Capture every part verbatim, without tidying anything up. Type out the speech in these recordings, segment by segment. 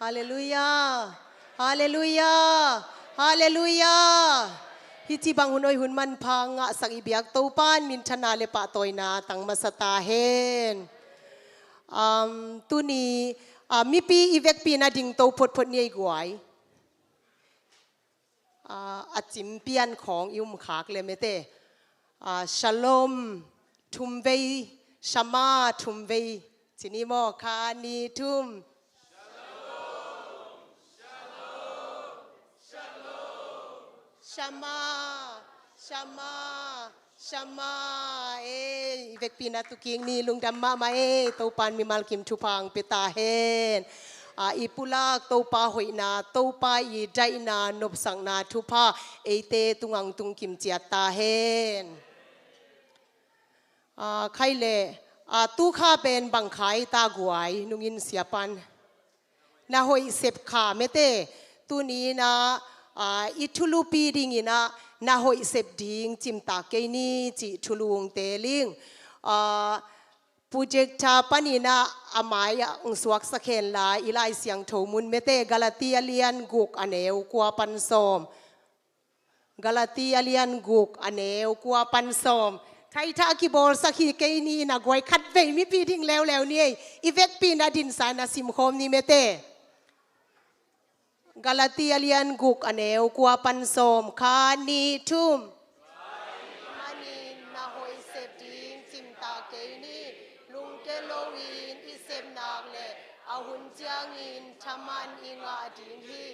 Halleluiah. Halleluiah. Halleluiah. Hih ci bang hun hoih hun manpha ngahsak i biak Topa in minthanna le pahtawina tang masa ta hen. Um, tuni, uh, mipi i vekpi na ding to photphot ni ei guai. Uh, a cimpian khawng i um khak le mete. Uh, shalom thum vei, shama thum vei. Ci ni maw, kha ni thum. Shama, shama, shama. Ei, i vekpi na tu kik ni, lungdam mahmah ei, Topa in mimal kim thupha hong pia ta hen. A, i pulak Topa hoihna, Topa i daihna, nopsakna thupha eite tungah hong tung kim ciat ta hen. A, khai le, a, tu kha pen bang kha ei ta guai, nungin siapan. Na hoih sep kha mete, tuni in ah, a, i thulupi dingin ah, na hoih sep ding cimtak kei ni cih thulu hong teel ing. A, projector panin ah a mai ah hong suaksak hen la, i Lai Siangtho mun mete, Galati a lian guk a neu kua pan sawm. Galati a lian guk a neu kua pan sawm. Khaitha a kibawlsak hi kei ni in ah guai, khatvei mipi ding leuleu ni ei. I vekpi na dinsa in ah simkhawm ni mete. Galati a lian guk a neu kua pan sawm, kha ni thum. Manin na hoih sep ding cimtak kei ni, lungke loin i sep nak le a hun ciangin thaman i ngah ding hi.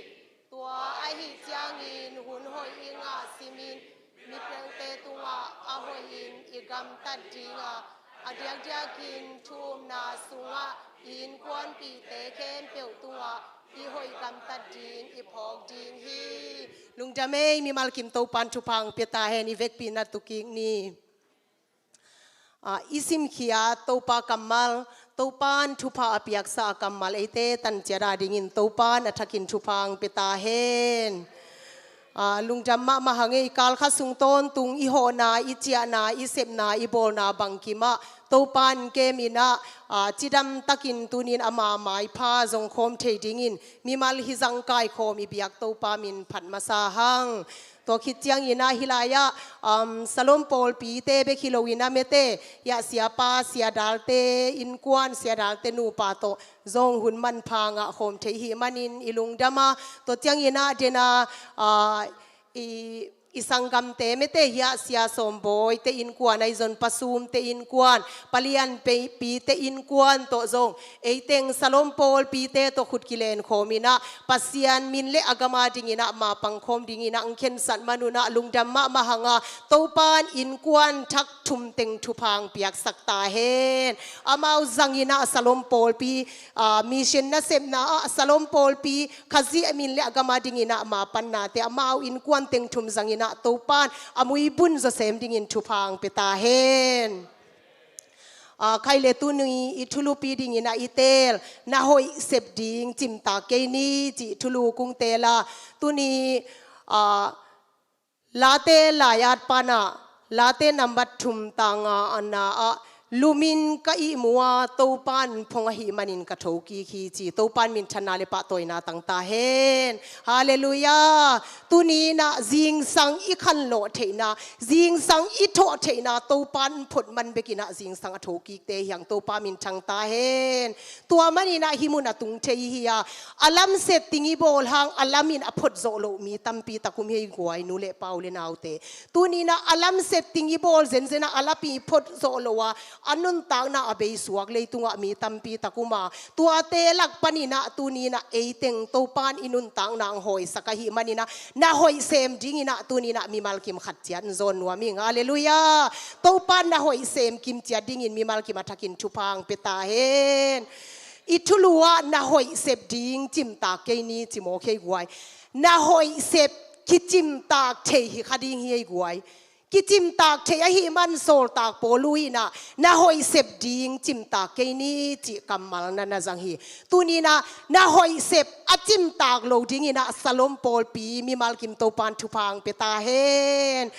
Tua ahih ciangin hun hoih i ngah simin, midangte tungah a hoihin i gamtat ding a, a diakdiakin thu-umna sungah i innkuanpihte khempeuh tungah i hoih gamtat ding i phawk ding hi. Lungdam ei, mimal kim Topa in thupha hong pia ta hen, i vekpi na tu kik ni. A, i simkhia Topa kammal, Topa in thupha a piaksa a kammal eite tanciat a dingin Topa in a thakin thupha hong pia ta hen. A, lungdam mahmah hang ei, kal khat sung tawntung i hawhna, i ciahna, i sepna, i bawlna bangkim ah Topa in kem in ah, a, cidam takin tuni in ama maipha zong khawm thei dingin mimal hi zang kaikhawm i biak Topa min phat masa hang. Tua khit ciangin ah hih lai-ah, um, Salom pawlpite bek hi loin ah mete, hiah siapa, siadalte innkuan, siadalte nupa tawh zong hun manpha ngah khawm thei hih manin i lungdam a, tua ciangin ah den a, ah, i, i sanggamte mete, hiah sia Sawmbawite innkuan, ahi zong Pa Sumte innkuan, Pa Lianpite innkuan tawh zong eiteng Salom pawlpite tawh khut kilenkhawm in ah Pasian min le a gam a dingin ah mapangkhawm dingin ah hong khensat man un ah lungdam mahmah hang a, Topa in innkuan thak thum teng thupha hong piaksak ta hen. Amau zangin ah Salom pawlpi, ah, mission nasepna ah Salom pawlpi Khazih min le a gam a dingin ah mapannate amau innkuan teng thum zangin ah Topa in a muibun zawsem dingin thupha hong pia ta hen. A, khai le tuni i thulupi dingin ah i teel, na hoih sep ding cimtak kei ni cih thulu kong teel a, tuni, a, Late lai-at pan ah, Late nambat thum tang nga a na ah, lumin ka ihmu a, Topa in phong ahih manin ka thokik hi ci, Topa in minthanna le pahtawina tang ta hen. Halleluiah. Tuni in ah zingsang i khanlawh theihna, zingsang i thawh theihna Topa in phot man bekin ah zingsang a thokikte hi hang, Topa minthang ta hen. Tua manin ah hih mun a tung thei hi a, a lam setting i bawl hang a lamin a phot zawh loh mi tampi tak um hi ei guai, nu le pa, u le naute. Tuni in ah a lam setting i bawl zenzen ah a lapi phot zawh loh a, a nuntakna a beisuak leitungah mi tampi tak um a, tuate lak panin ah tuni in ah eiteng Topa in i nuntakna hong hawisak ahih manin ah, na hoih sem dingin ah tuni in ah mimal kim khat ciat hong zawn nuam ing. Halleluiah. Topa in na hoih sem kim ciat dingin mimal kim a thakin thupha hong pia ta hen. I thulu ah na hoih sep ding cimtak kei ni ci mawk hi ei guai. Na hoih sep kicimtak thei hi kha ding hi ei guai. Kicimtak thei ahih man sawltak Paul in ah na hoih sep ding cimtak kei ni cih kammal na na zang hi. Tuni in ah na hoih sep a cimtak lo dingin ah Salom pawlpi mimal kim Topa in thupha hong pia ta hen.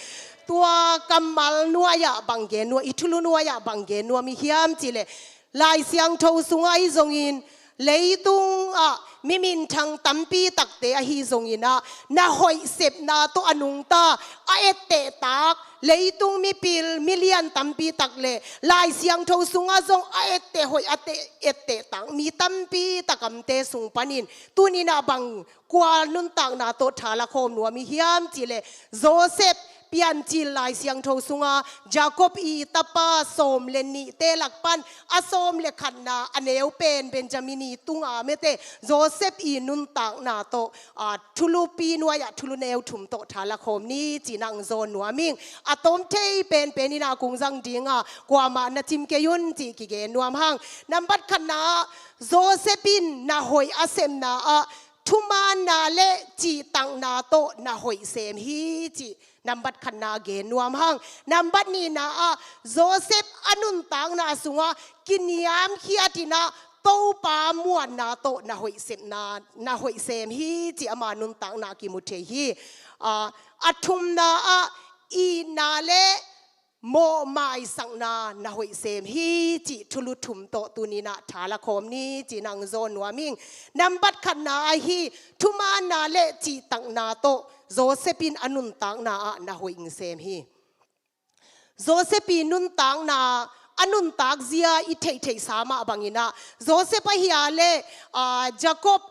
Tua kammal nuai-ah bang gen nuam, i thulu nuai-ah bang gen nuam i hiam cih leh, Lai Siangtho sungah ahi zongin, leitung ah mi minthang tampi takte ahi zongin ah, na hoih sepna tawh a nungta a ettehtak leitung mipil milian tampi tak le Lai Siangtho sungah zong a etteh hoih a te- ettehtak mi tampi tak amte sung panin tuni-in ah bang kua nuntakna tawh tha lakhawm nuam i hiam cih leh, Joseph Piancil Lai Siangtho sungah Jacob i tapa sawm le nihte lak pan a sawm le khatna a neu pen Benjamin i tunga mete Joseph i nuntakna tawh, a, thulupi nuai-ah thulu neu thum tawh tha lakhawm ni ci-in ah hong zawn nuam ing. A tawm thei penpen in ah kong zang ding a, kuamah na cim kei un cih kigen nuam hang. Nambat khatna ah Joseph in na hoih a sepna ah thumaanna le cihtakna tawh na hoih sem hi cih nambat khatna gen nuam hang. Nambat nihna ah Joseph a nuntakna sungah kiniamkhiat in ah Topa muanna tawh na hoih sepna, na hoih sem hi cih ama nuntakna ah kimu thei hi. A, a thumna ah itna le mawhmaisakna na hoih sem hi cih thulu thum tawh tuni-in ah tha lakhawm ni ci-in ah hong zawn nuam ing. Nambat khatna ahi thumaanna le cihtakna tawh Joseph in a nuntakna ah na hoih sem hi. Joseph i nuntakna, a nuntak zia i theihtheihsa mah bangin ah Joseph ahi a le, a, Jacob,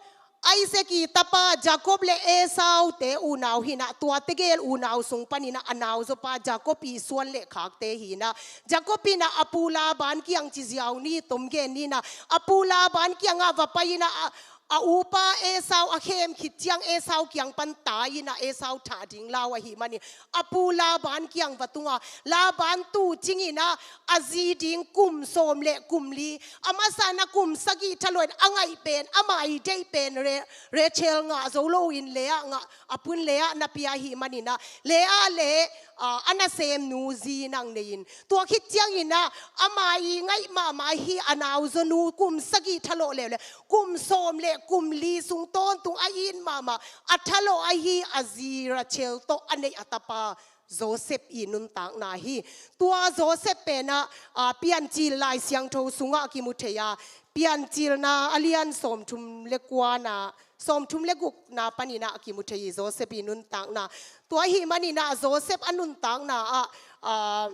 Isaac i tapa Jacob le Esau te unau hi-in ah, tua tegel unau sung panin ah a nauzaw pa Jacob i suan le khakte hi-in ah, Jacob in ah a pu Laban kiang ci ziau ni, tom gen ni-in ah, a pu Laban kiangah va pai-in ah, a, a upa Esau a khem khit ciang Esau kiang pan tai-in ah Esau thah ding lau ahih manin a pu Laban kiang va tung a, Laban tu cingin ah a zi ding kum sawm le kum li, a masa-in ah kum sagih thalawh in a ngaih pen, ama i deih pen Re- Rachel ngah zo loin Leah ngah, a pu in Leah na pia ahih manin ah Leah le, a, a nasemnu zi nang nei in, tua khit ciangin ah ama i ngaih mahmah ahi a nauzawnu kum sagih thalawh leuleu, kum sawm le kum li sung tawntung a it mahmah a thalawh ahi a zi Rachel tawh a neih a tapa Joseph i nuntakna hi. Tua Joseph pen ah, a, Piancil Lai Siangtho sungah kimu thei a, Piancilna a lian sawmthum le kuana, sawmthum le gukna panin ah kimu thei hi Joseph i nuntakna. Tua ahih manin ah Joseph a nuntakna ah, a,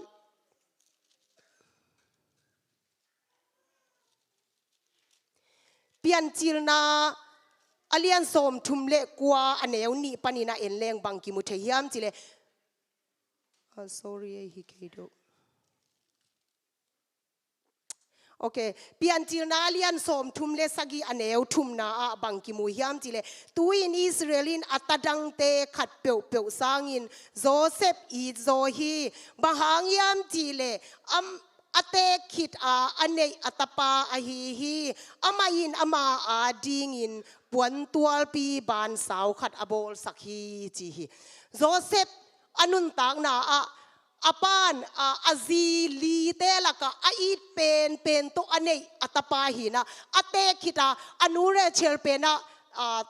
Piancilna a lian sawmthum le kua a neu nih panin ah en leng bang kimu thei hiam cih leh, ah, sorry, ei hi kei do. Ok, Piancilna a lian sawmthum le sagih a neu thumna ah bang kimu hiam cih leh, tu-in Israel in a tadangte khat peuhpeuh sangin Joseph it zaw hi. Bang hang hiam cih leh, am, a teek khit a a neih a tapa ahi hi. Amah in ama adingin puantualpi bansau khat a bawlsak hi ci hi. Joseph a nuntakna ah a pa'n, a, a zi lite lakah a it penpen tawh a neih a tapa hi-in ah, a teek khit a a nu Rachel pen ah, a,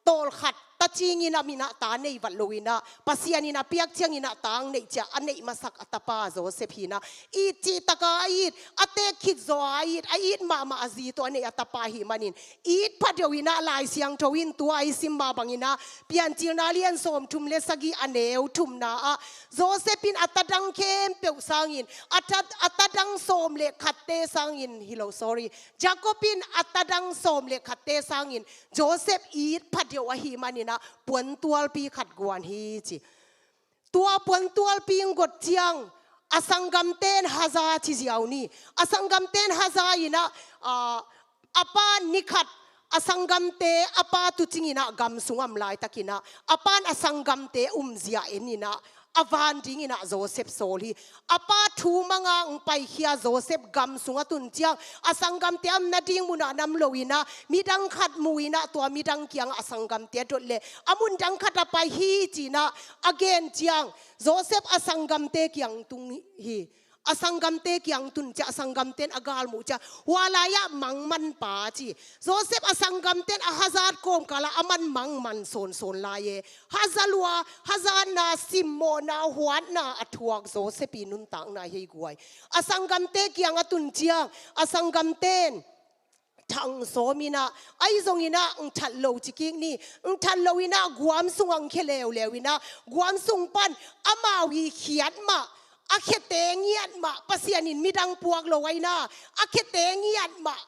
tawlkhat ta cingin a min ah ta nei vat loin ah, Pasian in a piak ciangin ah ta hong neih ciang a neih masak a tapa Joseph hi-in ah, it cih takin a it, a teek khit zaw a it, a it mahmah a zi tawh a neih a tapa ahih manin, it pha deuh in ah Lai Siangtho in tua i sim mah bangin ah, Piancilna lian sawmthum le sagih a neu thumna ah, Joseph in a tadang khempeuh sangin, a ta, a tadang sawm le khatte sangin, hi lo, sorry, Jacob in a tadang sawm le khatte sangin, Joseph it pha deuh ahih manin ah puantualpi khat guan hi ci. Tua puantualpi hong got ciang, a sanggamte'n haza ci ziau ni. A sanggamte'n haza in ah, a, a pa'n ni khat a sanggamte, a pa tu cingin ah gam sungah om laitakin ah, a pa'n a sanggamte umzia en in ah, a van dingin ah Joseph sawl hi. A pa thu mang a hong paikhia Joseph gam sungah tun ciang, a sanggamte a om nading mun ah na om loin ah, midang khat mu in ah, tua midang kiangah a sanggamte a dot leh, a mun dang khat ah pai hi ci-in ah a gen ciang, Joseph a sanggamte kiang tung hi. A sanggamte kiang tun ciang, a sanggamte'n a gal muh ciang, hua lai-ah mangmanpa ci. Joseph a sanggamte'n a hazat kawmkal ah aman mangman sawnsawn lai e. Haza lua, hazatna, simmawhna, huatna a thuak Joseph i nuntakna hi guai. A sanggamte kiang a tun ciang, a sanggamte'n thang sawm in ah, ahi zongin ah, ng that lo ci kik ni, ng that lo in ah, guam sungah ng khia leuleu in ah, guam sung pan amau i khiat mah, a khiate ngiat mah, Pasian in midang puak lo a in ah, a khiate ngiat mah,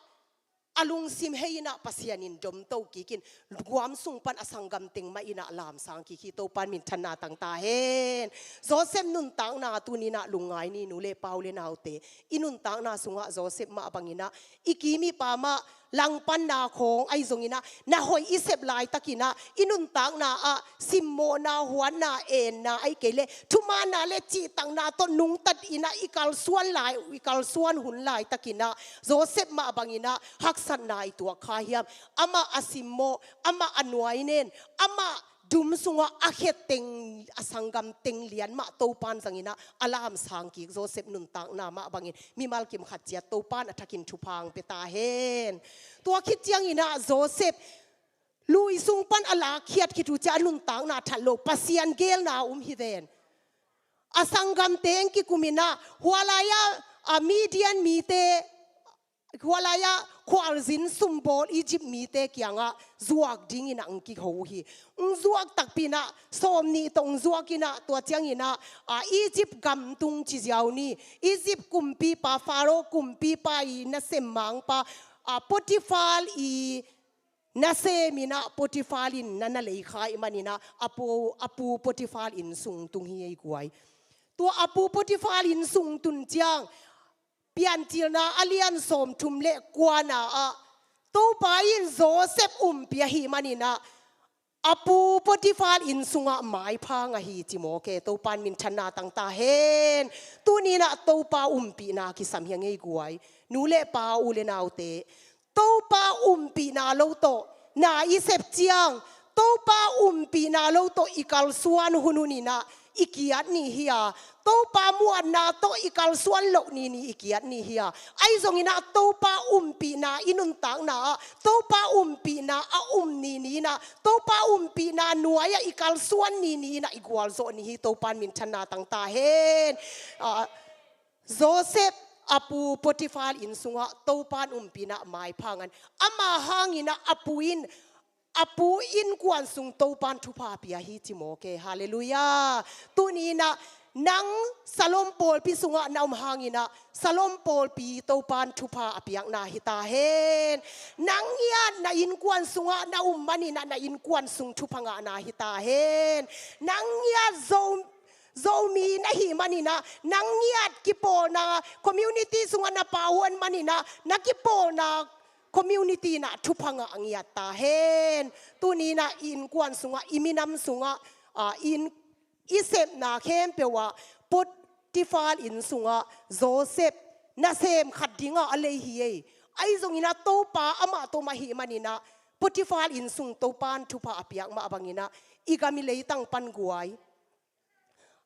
a lungsim hei in ah, Pasian in domto kik in, guam sung pan a sanggam teng mah in ah lamsang kik hi. Topa'n minthanna tang ta hen. Joseph nuntakna tuni in ah lungngai ni, nu le pa, u le naute. I nuntakna sungah Joseph mah bangin ah, i kim i pam ah langpanna khawng ahi zongin ah, na hoih i sep laitakin ah, i nuntakna ah simmawhna, huatna, enna, ahih kei leh thumanna le cihtakna tawh nungta in ah i kalsuan lai, i kalsuan hun laitakin ah, Joseph mah bangin ah haksatna i tuak kha hiam? Amah a simmawh, amah a nuai nen, amah dum sungah a khia teng, a sanggam teng lian mah Topa'n zangin ah a lamsang kik Joseph nuntakna mah bangin, mimal kim khat ciat Topa'n a thakin thupha hong pia ta hen. Tua khit ciangin ah Joseph lui sung pan a lakkhiat khit uh ciang a nuntakna that lo, Pasian geelna um hi ven. A sanggamte hong kikum in ah, hua lai-ah, a Midian mite, hua lai-ah khualzin sumbawl Egypt mite kiangah zuak dingin ah hong kiho uh hi. Hong zuak takpi in ah, sawmnih tawh hong zuak in ah, tua ciangin ah, a, Egypt gam tung ci ziau ni, Egypt kumpipa, Pharaoh kumpipa i nasem mangpa, a, Potiphar i nasem in ah, Potiphar in na na lei kha ahih manin ah, a pu, a pu Potiphar inn sung tung hi ei guai. Tua a pu Potiphar inn sung tun ciang, Piancilna a lian sawmthum le kuana ah, Topa in Joseph umpih ahih manin ah, a pu Potiphar inn sungah maipha ngah hi ci mawk e. Topa'n minthanna tang ta hen. Tuni in ah Topa umpihna kisam hi ing ei guai, nu le pa, u le naute. Topa umpihna lo tawh na i sep ciang, Topa umpihna lo tawh i kalsuan hunhun in ah i kiat ni hi a, Topa muanna tawh i kalsuan loh nini i kiat ni hi a, ahi zongin ah Topa umpihna i nuntakna ah, Topa umpihna a um nini in ah, Topa umpihna nuai-ah i kalsuan nini in ah i gualzawh ni hi. Topa'n minthanna tang ta hen. Ah, Joseph a pu Potiphar inn sungah Topa'n umpihna maipha ngah in, ama hangin ah a pu in, a pu innkuan sung Topa'n thupha pia hi ci mawk e. Halleluiah. Tuni in ah nang Salom pawlpi sungah na um hangin ah, Salom pawlpi Topa'n thupha a piakna hi ta hen. Nang ngiat na innkuan sungah na um manin ah, na innkuan sung thupha ngahna hi ta hen. Nang ngiat Zo Zomi na hih manin ah, nang ngiat kipawlna community sungah na pawan manin ah, na kipawlna community in ah thupha ngah ngiat ta hen. Tuni in ah i innkuan sungah, i minam sungah, ah, i inn, i sepna khempeuh ah, Potiphar inn sungah Joseph nasem khat dingah a lei hi ei. Ahi zongin ah Topa amah tawh mah ahih manin ah, Potiphar inn sung Topa'n thupha a piak mah bangin ah, i gam i leitang pan guai,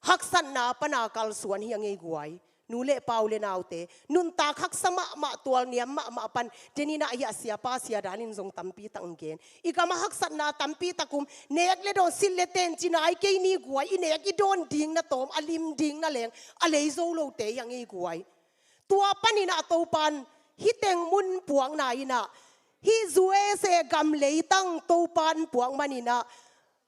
haksatna pan a kalsuan hi ing ei guai, nu le pa, u le naute. Nuntak haksa mahmah, tualniam mahmah pan, den in ah, a hiah siapa sia dan in zong tampi tak hong gen. I gam ah haksatna tampi tak um, nek le dawn, silh le ten ci nai kei ni guai, i nek i dawn ding na tawm, a lim ding na leng a lei zo lote hi ing ei guai. Tua panin ah Topa'n hih teng mun puakna in ah, hih U S A gam leitang Topa'n puak manin ah,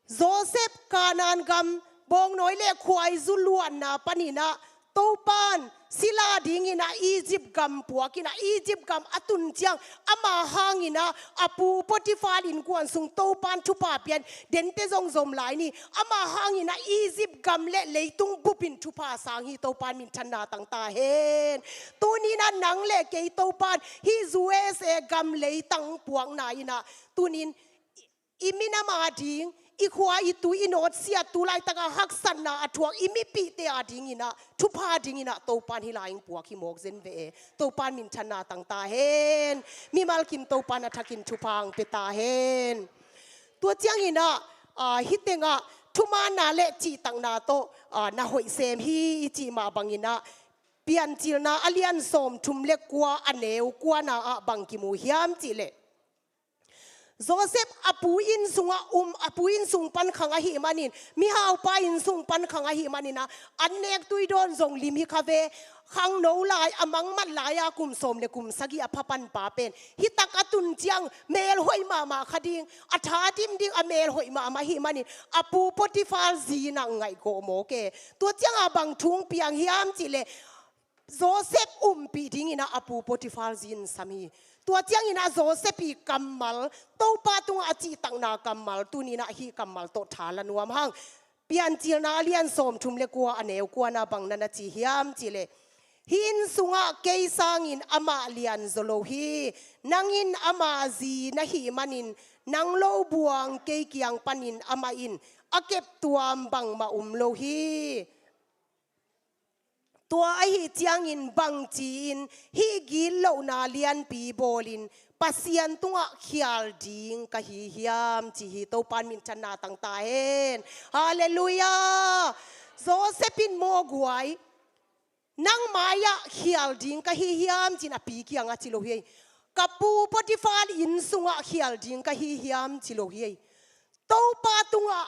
Joseph Kanaan gam bawngnawi le khuaizu luanna panin ah, Topa'n sila dingin ah Egypt gam puak in ah, Egypt gam a tun ciang, ama hangin ah a pu Potiphar innkuan sung Topa'n thupha pia in, dente zong zom lai ni. Ama hangin ah Egypt gam le leitung bup in thupha sang hi. Topa'n minthanna tang ta hen. Tuni in ah nang le kei Topa'n hih U S A gam leitang puakna in ah, tuni in i minam a ding, i khua, i tui, i nawt siat, tu laitak a haksatna a thuak i mipihte a dingin ah, thupha dingin ah Topa'n hih lai hong puak hi mawk zen ve e. Topa'n minthanna tang ta hen. Mimal kim Topa'n a thakin thupha hong pia ta hen. Tua ciangin ah, ah, hih teng ah thumanna le cihtakna tawh, ah, na hoih sem hi i cih mah bangin ah, Piancilna a lian sawmthum le kua, a neu kuana ah bang kimu hiam cih leh, Joseph a pu inn sungah um, a pu inn sung pan khang ahih manin, mihaupa inn sung pan khang ahih manin ah, an nek tui dawn zong lim hi kha ve. Khangno lai, a mangmat lai-a kum sawm le kum sagih a pha panpa pen, hih tak a tun ciang mel hoih mahmah kha ding, a tha dim ding, a mel hoih mahmah ahih manin, a pu Potifar zi in ah ngaihgawh mawk e. Tua ciangah bang thu hong piang hiam cih leh, Joseph umpih dingin ah a pu Potifar zi in sam hi. Tua ciangin ah Joseph ii kammal, Topa tungah a cihtakna kammal, tuni-in ah hih kammal tawh tha la nuam hang. Piancilna a lian sawmthum le kua, a neu kuana bang na na ci hiam cih leh, hih inn sungah kei sangin amah lianzaw lo hi. Nang in ama zi na hih manin, nang lo buang kei kiang panin amah in a keptuam bangmah om lo hi. Tua ahih ciangin bangci-in hih gitlohna lianpi bawlin Pasian tungah khial ding ka hi hiam, ci hi. Topa in minthanna tang ta hen. Halleluiah. Joseph in maw guai, nang mai-ah khial ding ka hi hiam ci-in a pi kiangah ci lo hi. Ka pu Potifar inn sungah khial ding ka hi hiam ci lo hi. Topa tungah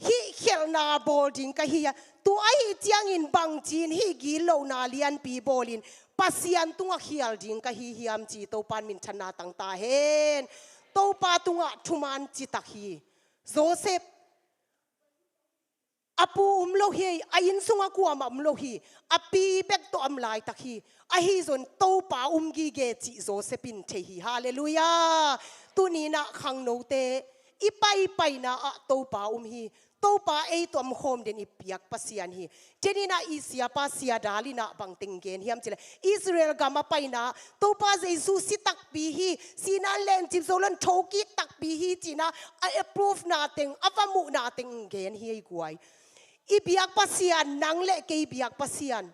hih khelhna bawl ding ka hi a, tua ahih ciangin bangci-in hih gitlohna lianpi bawlin Pasian tungah khial ding ka hi hiam, ci Topa in minthanna tang ta hen. Topa tungah thuman citak hi. Joseph, a pu um lo hi, a inn sungah kuamah um lo hi, a pi bek tawh a om laitak hi. Ahi zongin Topa um gige cih Joseph in thei hi. Halleluiah. Tuni-in ah khangnote, i paipaina ah Topa um hi. Topa ei tawh om khawm den i biak Pasian hi. Tuni-in ah i siapa Sia Dal in ah bang teng gen hiam cih leh, Israel gam a paina, Topa Jesu si takpi hi, sihna-in lencip zo lo-in thokik takpi hi ci-in ah a approve na teng, a va muhna teng gen hi ei guai. I biak Pasian, nang le kei biak Pasian.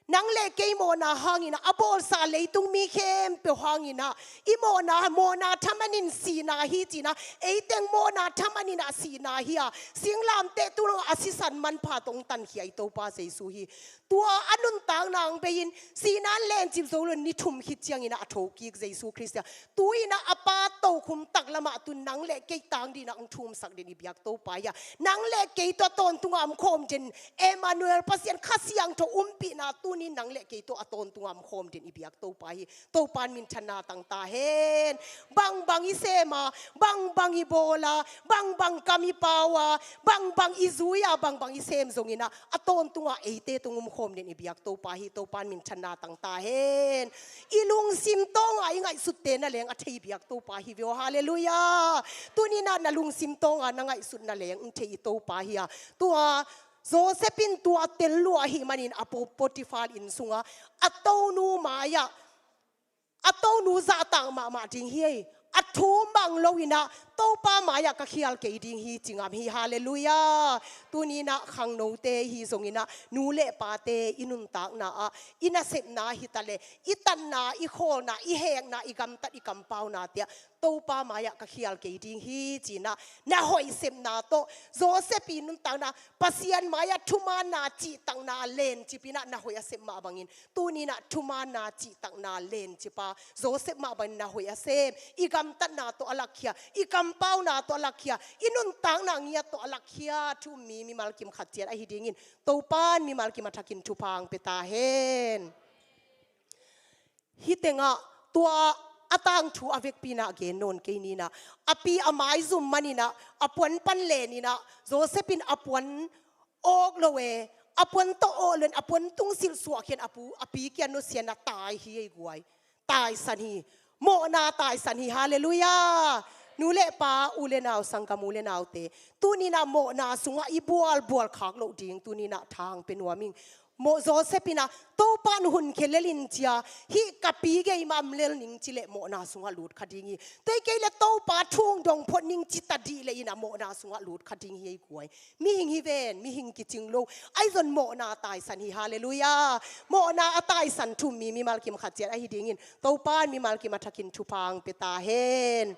Nang le kei mawhna hangin ah, a bawlsa leitung mi khempeuh hangin ah, i mawhna, mawhna thaman in sihna hi ci-in ah, ei teng mawhna thaman in ah sihna hi a, singlamteh tungah a sisan manpha tawh hong tankhia i Topa Jesu hi. Tua a nuntakna hong bei-in, sihna-in lencip zo lo-in ni thum khit ciangin ah a thokik Jesu Khrist hi a. Tu-in ah a Pa tokhum taklamah tu nang le kei tang dingin ah hong thumsak den i biak Topa hi a. Nang le kei tawh a tawntungah om khawm den Emmanuel, Pasian Kha Siangtho umpihna tuni-in nang le kei tawh a tawntungah om khawm den i biak Topa hi. Topa in minthanna tang ta hen. Bangbang i sem a, bangbang i bawl a, bangbang kam i pau a, bangbang i zui a, bangbang i sem zongin ah, a tawntungah eite tung um khawm den i biak Topa hi. Topa in minthanna tang ta hen. I lungsim tawngah i ngaihsutte na leng a thei biak Topa hi ve aw. Halleluiah. Tuni-in ah na lungsim tawngah na ngaihsut na leng hong thei i Topa hi a. Tua Joseph in tua tel lua ahih manin a pu Potifar inn sungah a tonu mai-ah, a tonu zahtak mahmah ding hi ei. A thu mang lo-in ah Topa mai-ah ka khial kei ding hi ci ngam hi. Halleluiah. Tuni-in ah khangnote hi zongin ah, nu le pate i nuntakna ah, i nasepna hi ta leh, i tatna, i khawlna, i hekna, i gamtat, i kampaunate ah Topa mai-ah ka khial kei ding hi ci-in ah na hoih sepna tawh, Joseph ii nuntakna, Pasian mai-ah thumaanna cihtakna lencip in ah na hoih a sep mah bangin, tuni-in ah thumaanna cihtakna lencip a, Joseph mah bangin na hoih a sem, i gamtatna tawh a lakkhia, i kampauna tawh a lakkhia, i nuntakna ngiat tawh a lakkhia thu-um mi mimal kim khat ciat ahi dingin, Topa in mimal kim a thakin thupha hong pia ta hen. Hih tengah tua a tangthu a vekpi-in ah gen nawn kei ni-in ah, a pi a maizum manin ah, a puan pan len-in ah, Joseph in a puan awk lo e, a puan tawh awk lo-in, a puan tungsilh suahkhia-in a pu, a pi kiang nusia in ah tai hi ei guai. Taisan hi. Mawhna taisan hi. Halleluiah. Nu le pa, u le nau, sanggam u le naute, tuni-in ah mawhna sungah i bualbual khak loh ding tuni-in ah tha hong pia nuam ing. Mawh, Joseph in ah, Topa in hun khia lel in ci a, hih ka pi gei mah om lel ning ci leh mawhna sungah lut kha ding hi. Tua hi kei leh Topa thu hong dong phot ning ci ta dih leh in ah mawhna sungah lut kha ding hi ei guai. Mihing hi ven, mihing kicing lo. Ahi zongin mawhna taisan hi, halleluiah. Mawhna a taisan thu-um mi mimal kim khat ciat ahi dingin, Topa in mimal kim a thakin thupha hong pia ta hen.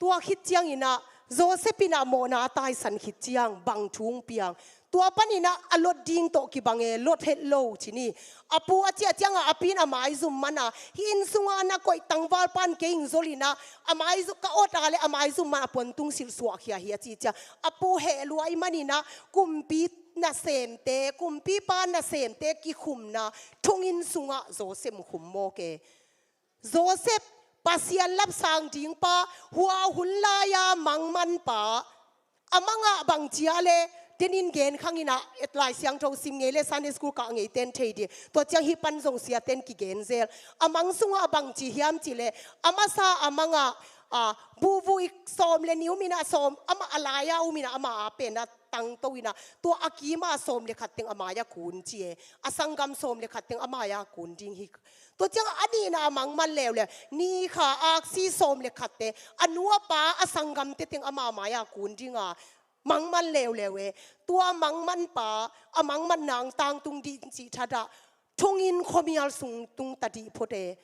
Tua khit ciangin ah, Joseph in ah mawhna a taisan khit ciang bang thu hong piang. Tua panin ah a lot ding tawh kibang e, lot het lo ci ni. A pu a ciah ciangah a pi in a maizum man a, hih inn sungah na koih tangval pan kei hing zol in ah, a maizum ka awt a leh a maizum man a puantung silh suahkhia hi a ci ciang, a pu heh lua ahih manin ah kumpi nasemte, kumpipa nasemte kikhumna thonginn sungah Joseph hong khum mawk e. Joseph, Pasian lapsang ding pa, hua hun lai-a mangman pa, a mangah bang ci a leh, denin genkhang in ah, Lai Siangtho sim ngei leh Sunday school kah ngei ten thei ding. Tua ciang hih pan zong siaten kigen zel. A mang sungah bang ci hiam cih leh, a masa a mangah, a, buhvui sawm le nih um in ah, sawm, amah a lai-a um in ah, amah a pen a tangto in ah, tua a kim a sawm le khat teng a mai-ah kun ci e. A sanggam sawm le khat teng a mai-ah kun ding hi. Tua ciangah a nihna mangman leuleu, ni kha aksi sawm le khatte, a nu a pa a sanggamte teng ama mai-ah kun ding a mangman leuleu e. Tua mangman pa, a mangman nang tangtung ding cih thadah, thonginn khuamial sung tung ta dih phot e.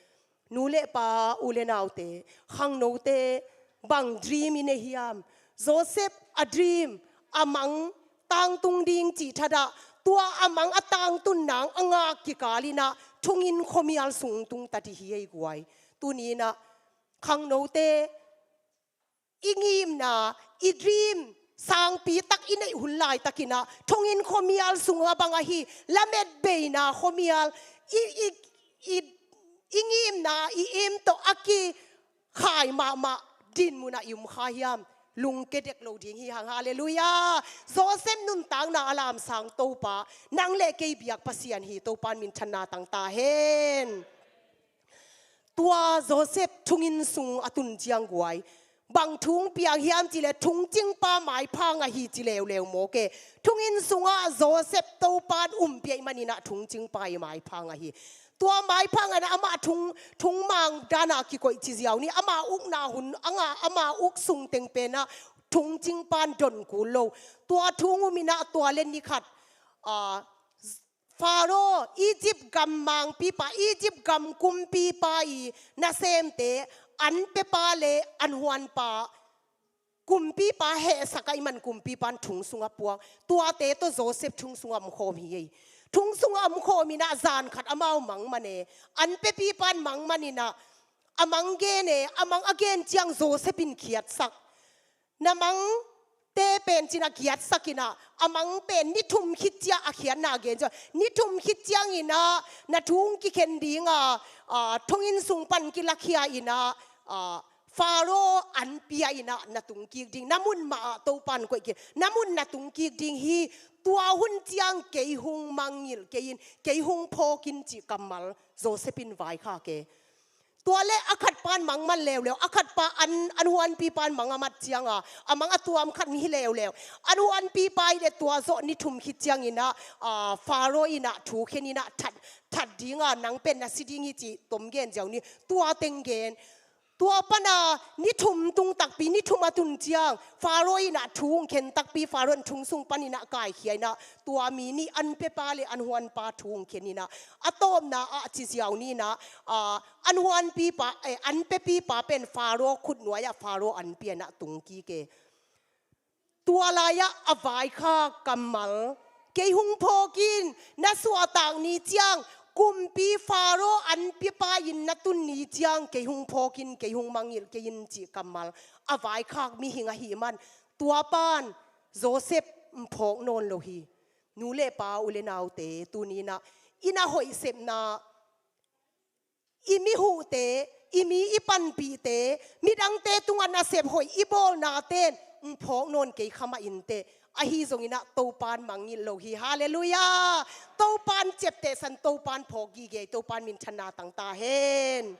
Nu le pa, u le naute, khangnote, bang dream i nei hiam? Joseph a dream, a mang tangtung ding cih thadah, tua a mang a tangtun nang a ngak kikal in ah thonginn khuamial sung tung ta dih hi ei guai. Tuni in ah khangnote, i ngimna, i dream sangpi tak i neih hun laitak in ah, thonginn khuamial sungah bang ahi, lametbeina khuamial, i, i, i, i ngimna, i aim tawh a kikhai mahmah dinmun ah i um kha hiam? Lungke dek lo ding hi hang. Halleluiah. Joseph nuntakna a lamsang Topa, nang le kei biak Pasian hi. Topa in minthanna tang ta hen. Tua Joseph thonginn sung a tun ciang guai, bang thu hong piang hiam cih leh, thongcingpa maipha ngah hi ci leuleu mawk e. Thonginn sungah Joseph Topa in umpih ahih manin ah thongcingpa i maipha ngah hi. Tua maipha ngah in ah amah thong, thongmang dan a kikoih ci ziau ni, ama ukna hun a ngah, ama uk sung teng pen ah thongcingpa in don kul lo. Tua thu hong um in ah tua le ni khat, a, Pharaoh, Egypt gam mangpipa, Egypt gam kumpipa i nasemte, an pepa le an huanpa, kumpipa hehsak ahih man kumpipa in thong sungah puak. Tuate tawh Joseph thong sungah om khawm hi ei. Thong sungah om khawm in ah zan khat amau mangman e. An pepipa in mangman in ah, a mang gen e, a mang a gen ciang Joseph in khiatsak. Na mangte pen ci-in a khiatsak in ah, a mang pen ni thum khit ciang a khiatna gen ciang, ni thum khit ciangin ah na thu hong kikhen ding a, a, thonginn sung pan kilakhia in ah, a, Pharaoh an pia in ah na tungkik ding, na mun mah ah Topa in koih kik, na mun na tungkik ding hi. Tua hun ciang kei hong mangngilh kei in, kei hong phawk in cih kammal Joseph in vaikhak e. Tua le a khatpa in mangman leuleu, a khatpa an, an huanpipa in mang a mat ciang a, a mang a tuam khat hi leuleu. An huanpipa in le tua zawh ni thum khit ciangin ah, a, Pharaoh in ah thu khen in ah that, that ding a, nang pen na si ding hi cih tom gen ziau ni, tua teng gen. Tua pan a ni thum tung takpi, ni thum a tun ciang Pharaoh in ah thu hong khen takpi, Pharaoh in thong sung panin ah kaikhia in ah, tua mi nih an pepa le an huanpa thu hong khen in ah, a tawpna ah ci ziau ni in ah, a, an huanpipa, eh, an pepipa pen Pharaoh khutnuai ah Pharaoh an pia in ah tungkik e. Tua lai-ah a vaikhak kammal, kei hong phawk in, na suahtak ni ciang, kumpi Pharaoh an piapa in na tun ni ciang, kei hong phawk in, kei hong mangngilh kei in cih kammal a vaikhak mihing ahih man, tua pan Joseph phawk nawn lo hi. Nu le pa, u le naute, tuni in ah i na hoih sepna, i mi huhte, i mi i panpihte, midangte tungah nasep hoih i bawlnate'n phawk nawn kei kha mah inteh. Ahi zongin ah Topa'n mangngilh lo hi. Halleluiah. Topa'n ciaptehsan, Topa'n phawk gige, Topa'n minthanna tang ta hen.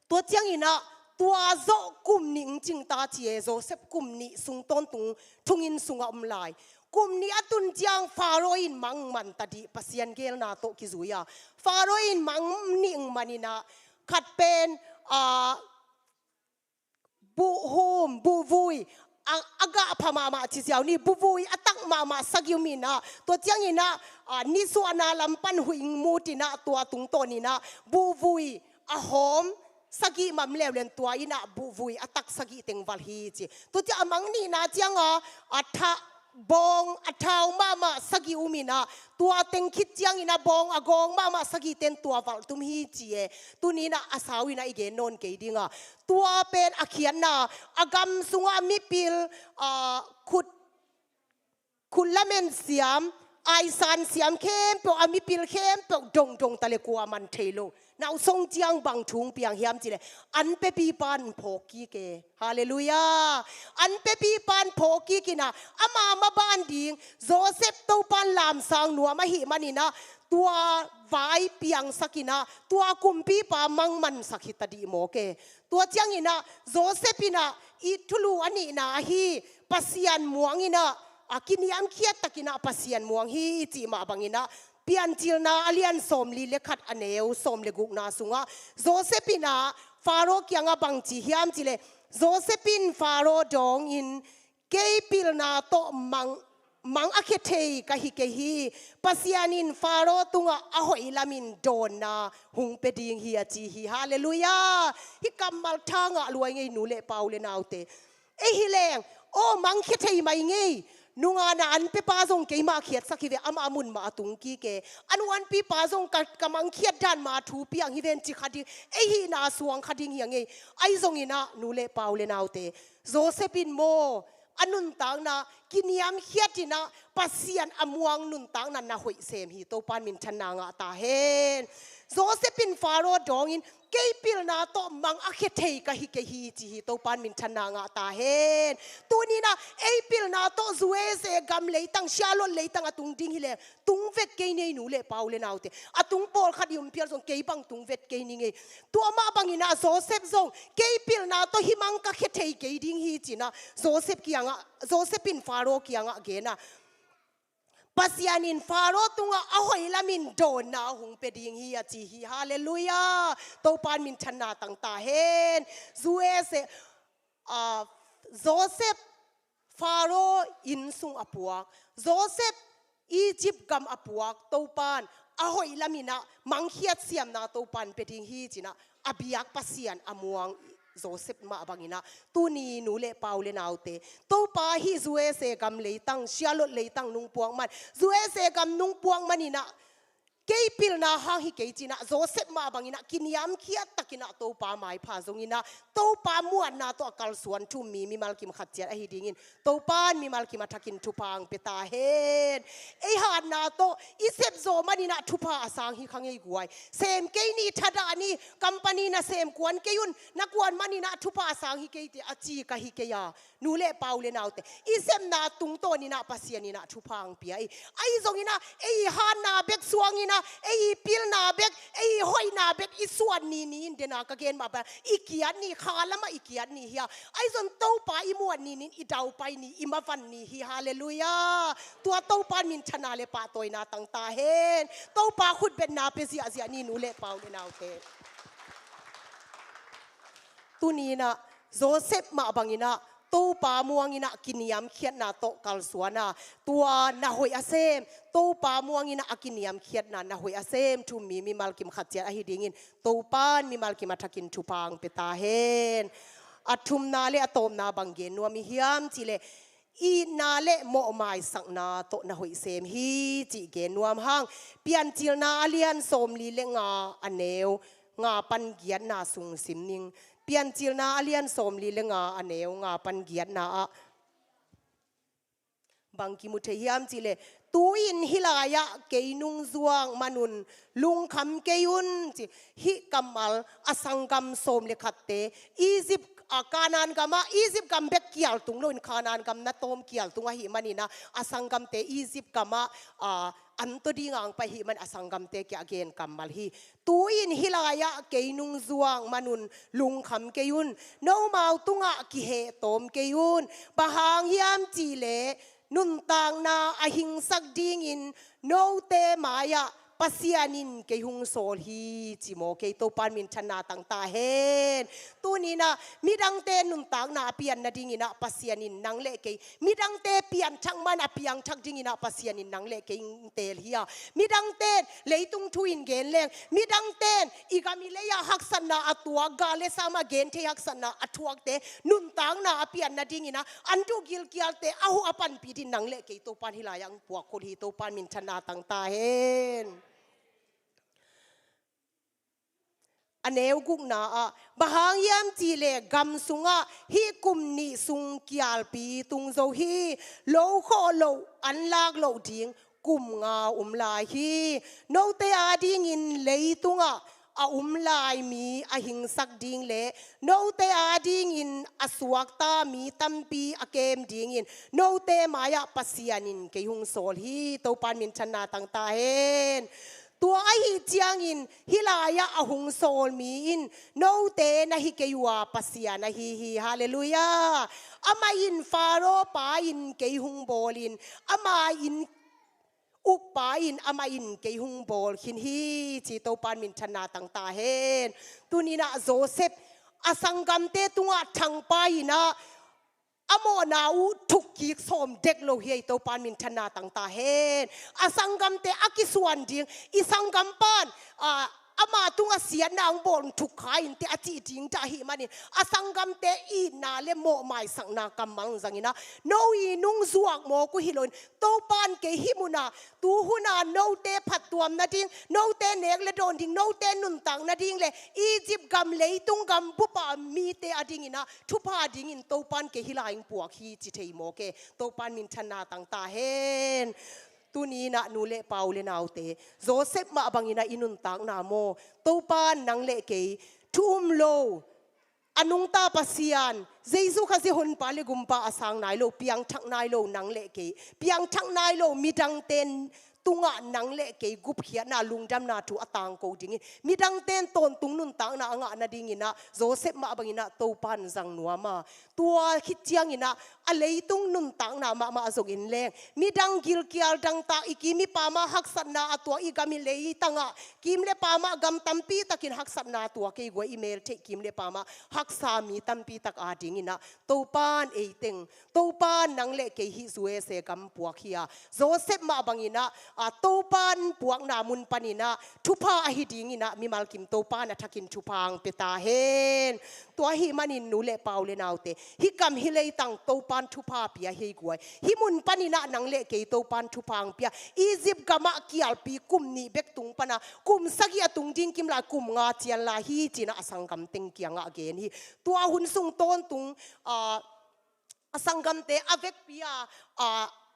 Tua ciangin ah tua zawh kum nih hong cing ta ci e, Joseph kum nih sung tawntung thonginn sungah om lai. Kum nih a tun ciang Pharaoh in mang man ta dih, Pasian geelna tawh kizui a. Pharaoh in mang nih hong man in ah, khat pen, ah, buhhum, buhvui, a, a gah pha mahmah ci ziau ni, buhvui a tak mahmah sagih om in ah, tua ciangin ah, ah, nisuahna lam pan huih hong mut in ah, tua tungtawn in ah buhvui a hawm sagih mah om leuleu in, tua in ah buhvui a tak sagih teng valh hi ci. Tua ciang a mang nihna ciang a, a thah bawng a thau mahmah sagih um in ah, tua teng khit ciangin ah bawng a gawng mahmah sagih ten tua valh tum hi ci e. Tuni in ah a sau in ah i gen nawn kei ding a, tua pen a khiatna, a gam sungah mipil, ah, khut, khut lamen siam, aisan siam khempeuh, a mipil khempeuh dongdong ta le kua man thei lo. Nausong ciang bang thu piang hiam ci le, an pepipa'n phawk kik e. Halleluiah. An pepipa'n phawk kik in ah, ama maban ding Joseph Topa'n lamsang nuam ahih manin ah, tua vai piangsak in ah, tua kumpipa mangmansak hi ta dih mawk e. Tua ciangin ah Joseph in ah i thulu a nihna ahi Pasian muang in ah, a kiniamkhiat takin ah Pasian muang hi cih mah bangin ah, Piancilna a lian sawmli le khat, a neu sawm le gukna sungah Joseph in ah Faro kiangah bang ci hiam ci le, Joseph in Faro dawngin, kei pilna tawh mang, mang a khia thei ka hi kei hi. Pasian in Faro tungah a hoih lamin dawnna hong pia ding hi, a ci hi. Halleluiah. Hih kammal tha ngah lua i ngei, nu le pa, u le naute. Ei hi leng, aw, mang khia thei mai ngei. Nungakna an pepa zong keima khiatsak hi ve, amah a mun mah a tung kik e. A nu an pipa zong ka, ka mang khiat dan mah thu piang hi ven ci kha ding. Ei hihna suang kha ding hi a ngei. Ahi zongin ah, nu le pa, u le naute, Joseph in maw, a nuntakna kiniamkhiat in ah Pasian a muang nuntakna na hoih sem hi. Topa'n minthanna ngah ta hen. Joseph in Faro dawngin, kei pilna tawh mang a khia thei ka hi kei hi, ci hi. Topa'n minthanna ngah ta hen. Tuni in ah ei pilna tawh U S A gam leitang, Charlotte leitang a tung ding hi leng, tung vet kei ni, nu le pa, u le naute. A tung pawlkhat i um phial zong kei bang tung vet kei ni ngei. Tua mah bangin ah Joseph zong, kei pilna tawh hih mang ka khia thei kei ding hi ci in ah Joseph kiangah, Joseph in Faro kiangah gen a, Pasian in Faro tungah a hoih lamin dawnna hong pia ding hi, a ci hi. Halleluiah. Topa'n minthanna tang ta hen. U S A, ah, Joseph Faro inn sung a puak, Joseph Egypt gam a puak Topa'n a hoih lamin ah mang khiat siamna Topa'n pia ding hi ci in ah a biak Pasian a muang Joseph mah bangin ah, tuni, nu le pa, u le naute, Topa hih U S A gam leitang, Charlotte leitang nung puak man, U S A gam nung puak manin ah, kei pilna hang hi kei ci in ah Joseph mah bangin ah kiniamkhiat takin ah Topa maipha zongin ah, Topa muanna tawh a kalsuan thu-um mi mimal kim khat ciat ahi dingin Topa'n mimal kim a thakin thupha hong pia ta hen. Ei hatna tawh i sep zawh manin ah thupha a sang hi kha ngei guai. Sem kei ni, thadah ni, company na sem kuan kei un, na kuan manin ah thupha a sang hi kei teh, a ci ka hi kei a. Nu le pa, u le naute, i sepna tungtawnin ah Pasian in ah thupha hong pia hi. Ahi zongin ah ei hatna bek suangin ah, ei pilna bek, ei hoihna bek i suan ni ni in, den a ka gen mah bang, i kiat ni, kha lamah i kiat ni hi a. Ahi zong Topa i muan ni ni in, i daupai ni, i mavan ni hi. Halleluiah. Tua Topa'n minthanna le pahtawina tang ta hen. Topa khutbetna pia ziahziah ni, nu le pa, u le naute. Tuni in ah Joseph mah bangin ah Topa muangin ah kiniamkhiatna tawh kalsuan a, tua na hoih a sem, Topa muangin ah a kiniamkhiatna na hoih a sem thu-um mi mimal kim khat ciat ahi dingin Topa'n mimal kim a thakin thupha hong pia ta hen. A thumna le a tawpna bang gen nuam i hiam ci le, itna le mawhmaisakna tawh na hoih sem hi cih gen nuam hang. Piancilna a lian sawmli le nga, a neu nga pan giatna sung sim ning. Piancilna a lian sawmli le nga, a neu nga pan giatna ah bang kimu thei hiam ci le, tu-in hih lai-ah kei nungzuak man un, lungkham kei un, ci. Hih kammal, a sanggam sawm le khatte, Egypt, a, Kanaan gamah, Egypt gam bek kial tung loin Kanaan gam na tawm kial tung ahih manin ah, a sanggamte Egypt gamah, a, an tawh ding a hong pai ahih man a sanggamte kiang a gen kammal hi. Tu-in hih lai-ah kei nungzuak man un, lungkham kei un, nomau tungah kiheh tawm kei un. Bang hang hiam cih leh nuntakna a hingsak dingin note mai-ah Pasian in kei hong sawl hi, ci maw, kei Topa'n minthanna tang ta hen. Tuni-in ah midangte nuntakna a pian nadingin ah Pasian in nang le kei, midangte pianthak man a piangthak dingin ah Pasian in nang le kei hong teel hi a. Midangte'n leitung thu in gen leng, midangte'n i gam i lei ah haksatna a tuak, gal le sam a gen thei haksatna a tuakte nuntakna a pian nadingin ah an duh gilkialte a huh a panpih dingin nang le kei Topa'n hih lai-ah hong puak khol hi. Topa'n minthanna tang ta hen. A neu gukna ah, bang hang hiam cih leh gam sungah hih kum nih sung kialpi tung zo hi. Lo khawh loh, an lak loh ding kum nga om lai hi. Note adingin leitungah a om lai mi a hingsak ding le note adingin a suakta mi tampi a kem dingin note mai-ah Pasian in kei hong sawl hi. Topa'n minthanna tang ta hen. Tua ahih ciangin hih lai-ah a hong sawl mi in note na hi kei uh a, Pasian ahi hi. Halleluiah. Amah in Faro pa in kei hong bawlin, ama inn ukpa in amah in kei hong bawl khin hi, ci. Topa'n minthanna tang ta hen. Tuni-in ah Joseph a sanggamte tungah thangpai-in ah a mawhna uh thukkik sawm dek lo hi ei. Topa'n minthanna tang ta hen. A sanggamte a kisuan ding, i sanggam pa'n, a, ama tungah siatna hong bawl, hong thukkha inteh a cih ding dah ahih manin a sanggamte itna le mawhmaisakna kammal hong zangin ah, no i nung zuak mawk uh hi loin, Topa'n kei hih munah, tu hunah note phattuam nading, note nek le dawn ding, note nuntak nading le Egypt gam, leitung gam bup a mite adingin ah thupha dingin Topa'n kei hih lai hong puak hi, ci thei mawk e. Topa'n minthanna tang ta hen. Tuni-in ah nu le pa, u le naute, Joseph mah bangin ah i nuntakna maw, Topa'n nang le kei thu um lo, a nungta Pasian, Jesu Khazih Honpa le Gumpa a sang nai lo, piangthak nai lo nang le kei, piangthak nai lo midangte tungah nang le kei gupkhiatna, lungdamna thu a tangko dingin, midangte'n tawntung nuntakna a ngah nadingin ah Joseph mah bangin ah Topa'n zang nuam a. Tua khit ciangin ah a leitung nuntakna mahmah zongin leng, midang gilkial dangtak, i kim i pam ah haksatna a tuak, i gam i leitang ah kim le pam ah gam tampi takin haksatna a tuak, kei guai i meltheih kim le pam ah haksa mi tampi tak adingin ah Topa'n ei teng, Topa'n nang le kei hih U S A gam puak hi a. Joseph mah bangin ah, a, Topa'n puakna mun panin ah thupha ahi dingin ah mimal kim Topa'n a thakin thupha hong pia ta hen. Tua ahih manin nu le pa, u le naute, hih gam hih leitang Topa'n thupha pia hi ei guai. Hih mun panin ah nang le kei Topa'n thupha hong pia. Egypt gamah kialpi kum nih bek tung pan a, kum sagih a tung ding kim lai, kum nga cian lai hi, ci-in ah a sanggam teng kiangah gen hi. Tua hun sung tawntung, a, a sanggamte a vekpi a, a,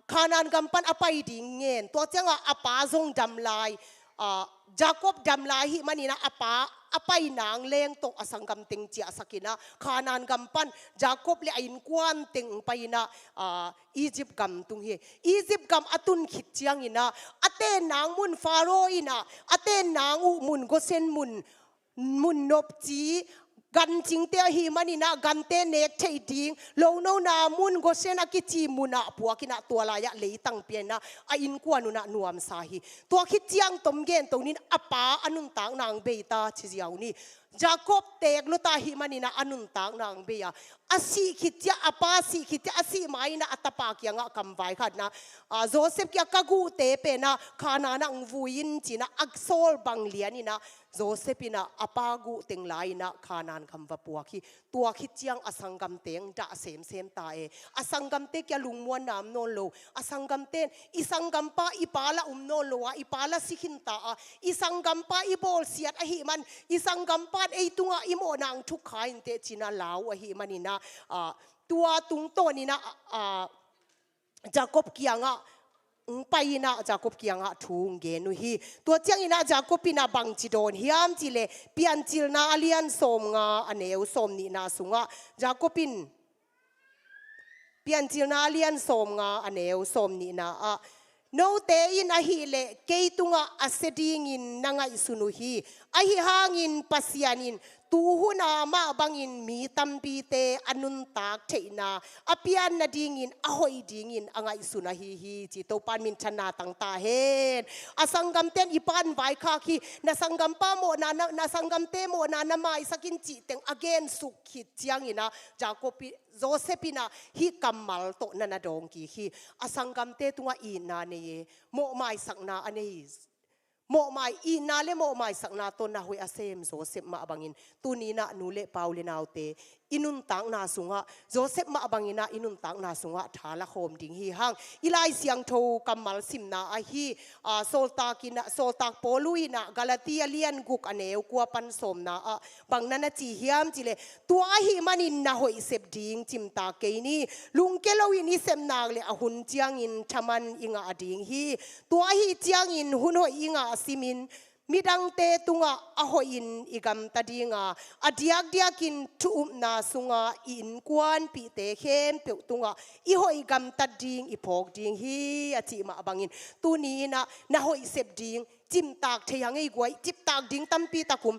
Kanaan gam pan a pai ding ngen. Tua ciangah a pa zong dam lai, a, Jacob dam lai ahih manin ah a pa a pai nang leng tawh a sanggam teng ciahsakin ah Kanaan gam pan Jacob le a innkuan teng pai-in ah, a, Egypt gam tung hi. Egypt gam a tun khit ciangin ah a ten nang mun, Faro in ah a ten nang uh mun, Goshen mun, mun nopci, gancingte ahih manin ah gante nek theih ding, lonona mun, Goshen a kici munah puakin ah tua lai-ah leitang pia-in ah a innkuan un ah nuamsa hi. Tua khit ciang tom gen to ning, a pa a nuntakna hong bei ta, ci ziau ni. Jacob teek lua ta ahih manin ah a nuntakna hong bei a. A sih khit ciang, a pa sih khit ciang, a sih ma-in ah a tapa kiangah kamvai khat in ah, a, Joseph kiang, ka guhte pen ah Kanaan ah hong vui in, ci-in ah a sawl bang lianin ah Joseph in ah a pa guh teng la-in ah Kanaan gam va puak hi. Tua khit ciang a sanggamte hong dah semsem ta e. A sanggamte kiang lungmuanna om nawn lo. A sanggamte'n, i sanggampa i pa la om nawn lo a, i pa la si khin ta a, i sanggampa i bawlsiat ahih man, i sanggampa'n ei tungah i mawhna hong thukkha inteh, ci-in ah lau ahih manin ah, a, tua tungtawnin ah, a, Jacob kiangah hong pai-in ah Jacob kiangah thu hong gen uh hi. Tua ciangin ah Jacob in ah bangci dawn hiam cih leh, Piancilna a lian sawmnga, a neu sawmnihna sungah Jacob in, Piancilna a lian sawmnga, a neu sawmnihna ah, note in ahih leh kei tungah a sia dingin na ngaihsun uh hi. Ahi hangin Pasian in tuhuna mah bangin mi tampite a nuntak theihna a pian nadingin a hoih dingin a ngaihsun ahi hi, ci Topan minthanna tang ta hen. A sanggamten i pan vaikhak hi, na sanggampa mawhna, na, na sanggamte mawhna na maisak in cih teng a gensuk khit ciangin ah Jacob i, Joseph in ah hih kammal tawh na na dawng kik hi. A sanggamte tungah itna nei e, mawhmaisakna a nei hi. Mawhmai, itna le mawhmaisakna tawh na hoih a sem Joseph mah bangin tuni in ah nu le pa u le naute i nuntakna sungah, Joseph mah bangin ah i nuntakna sungah tha la khawm ding hi hang. I Lai Siangtho kammal simna ahi, aa, Sawltak in ah, Sawltak Paul in ah Galatia lian guk a neu kua pan sawmna ah bang na na ci hiam cih leh, tua ahih manin na hoih sep ding cimtak kei ni. Lungke loin i sep nak leh a hun ciangin thaman i ngah ding hi. Tua ahih ciangin hun hoih i ngah simin midangte tungah a hoihin i gamta ding a, a diakdiakin thu upna sungah i innkuanpihte khempeuh tungah i hoih gamtat ding i phawk ding hi, a cih mah bangin tuni in ah na hoih sep ding cimtak thei hang ei guai. Ciptak ding tampi tak um.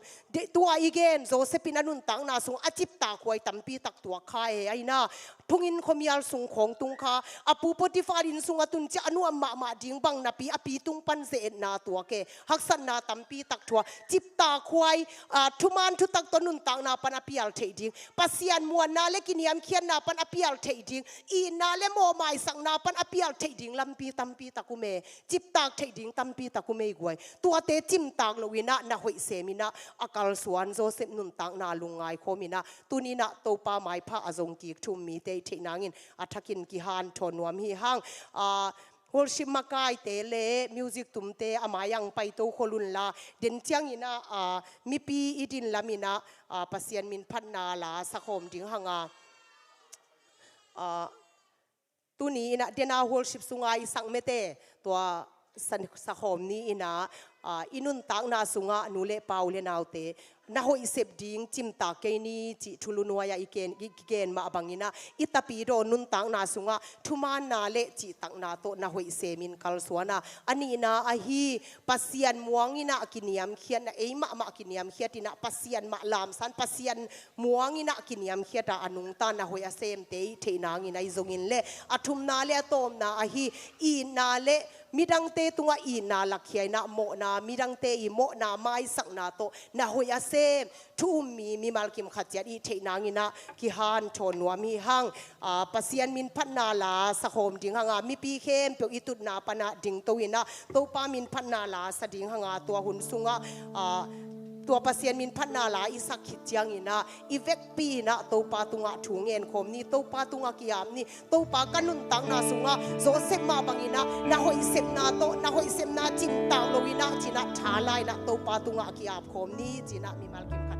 Tua i gen Joseph in a nuntakna sungah a ciptak huai tampi tak tuak kha e, ahi na. Thonginn khuamial sung khawng tung kha, a pu Potifar inn sungah tun ciang a nuam mahmah ding bang napi a pi tung pan ze-etna tuak e, haksatna tampi tak thuak. Ciptak huai, aa, thuman thutak tawh nuntakna pan a pial theih ding, Pasian muanna le kiniamkhiatna pan a pial theih ding, itna le mawhmaisakna pan a pial theih ding lampi tampi tak um e. Ciptak theih ding tampi tak um ei guai. Tuate cimtak loin ah na hoih sem in ah a kalsuan Joseph nuntakna lungngai khawm in ah tuni in ah Topa maipha a zong kik thu um mite i theih nangin a thakin kihanthawn nuam hi hang. Aa, worship makaite le music tumte a mai-ah hong paito khol unla, den ciangin ah, aa, mipi i din lam in ah, aa, Pasian min phatna la sa khawm ding hang a. Aa, tuni in ah den a worship sunga i sak mete tua sa, sa khawm ni in ah, aa, i nuntakna sungah nu le pa u le naute na hoih sep ding cimtak kei ni cih thulu nuai-ah i gen, i gen mah bangin ah i tapidaw nuntakna sungah thumaanna le cihtakna tawh na hoih semin kalsuan a. A nihna ahi, Pasian muang in ah kiniamkhiatna, ei mahmah kiniamkhiat in ah Pasian mah lamsan, Pasian muang in ah kiniamkhiat a, a nungta na hoih a semte i theih nangin ahi zongin le, a thumna le a tawpna ahi, itna le midangte tungah itna lakkhia in ah mawhna, midangte i mawhna maisakna tawh na hoih a sem thu um mi mimal kim khat ciat i theih nangin ah kihanthawn nuam hi hang. Aa, Pasian min phatna la sa khawm ding hang a, mipi khempeuh i tutna pan ah dingto in ah Topa min phatna la sa ding hang a, tua hun sungah, aa, tua Pasian min phatna la i sak khit ciangin ah i vekpi in ah Topa tungah thu ngen khawm ni, Topa tungah ki-ap ni. Topa, ka nuntakna sungah Joseph mah bangin ah na hoih sepna tawh, na hoih sepna cimtak loin ah ci-in ah tha la in ah Topa tungah ki-ap khawm ni ci-in ah mimal kim